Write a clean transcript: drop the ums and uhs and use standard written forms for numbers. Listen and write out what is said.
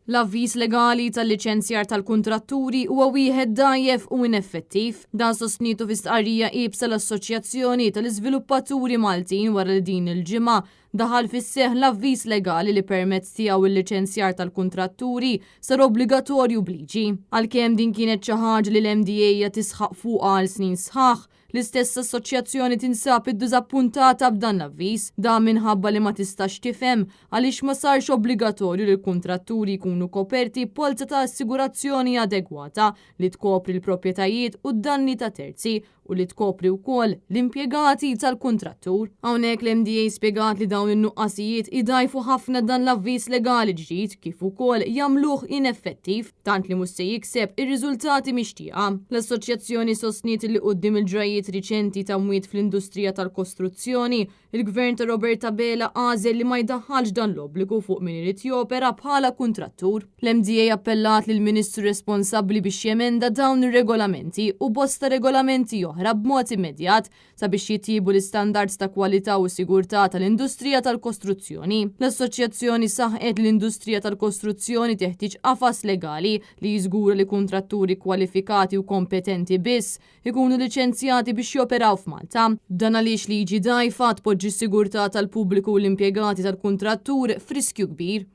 L-avviż legali tal-liċenzjar tal-kuntratturi huwa wieħed dgħajjef u ineffettiv. Dan sostnietu fi stqarrija iebsa l-Assoċjazzjoni tal-Iżviluppaturi Maltin wara li din il-ġimgħa daħal fis-seħħ l-avviż legali li permezz tiegħu l-liċenzjar tal-kuntratturi sar obbligatorju b'liġi. Għalkemm din kienet xi ħaġa li l-MDA ilha tisħaq fuqha għal snin sħaħ, L-istess assoċjazzjoni tinsab iddiżappuntata b'dan l-avviż. Dan minħabba li ma tistax tifhem għaliex ma sarx obbligatorju li l-kuntratturi jkunu koperti b'polza ta' assigurazzjoni adegwata li tkopri l-proprjetajiet u d-danni ta' terzi u li tkopri wkoll l-impjegati tal-kuntrattur. Hawnhekk l-MDA spjegat li dawn in-nuqqasijiet idgħajfu ħafna dan l-avviż legali ġdid kif ukoll jagħmluh ineffettiv. tant li mhux se jikseb ir-riżultati mixtieqa. L-Assoċjazzjoni sostniet li quddiem il-ġrajjiet riċenti ta' mwiet fl-industrija tal-kostruzzjoni, il-Gvern ta' Robert Abela għażel li ma jdaħħalx dan l-obbligu fuq min irid jopera bħala kuntrattur. L-MDA appellat lill-Ministru responsabbli biex jemenda dawn ir-regolamenti u bosta regolamenti oħra b'mod immedjat sabiex jitjiebu l-istandards ta' kwalità u sigurtà tal-industrija tal-kostruzzjoni. L-Assoċjazzjoni saħqet li l-industrija tal-kostruzzjoni teħtieġ qafas legali li jiżgura li kuntratturi kwalifikati u kompetenti biss ikunu liċenzjati biex joperaw f'Malta. Dan għaliex liġi dgħajfa tpoġġi s-sigurtà tal-pubbliku u l-impjegati tal-kuntrattur f'riskju kbir.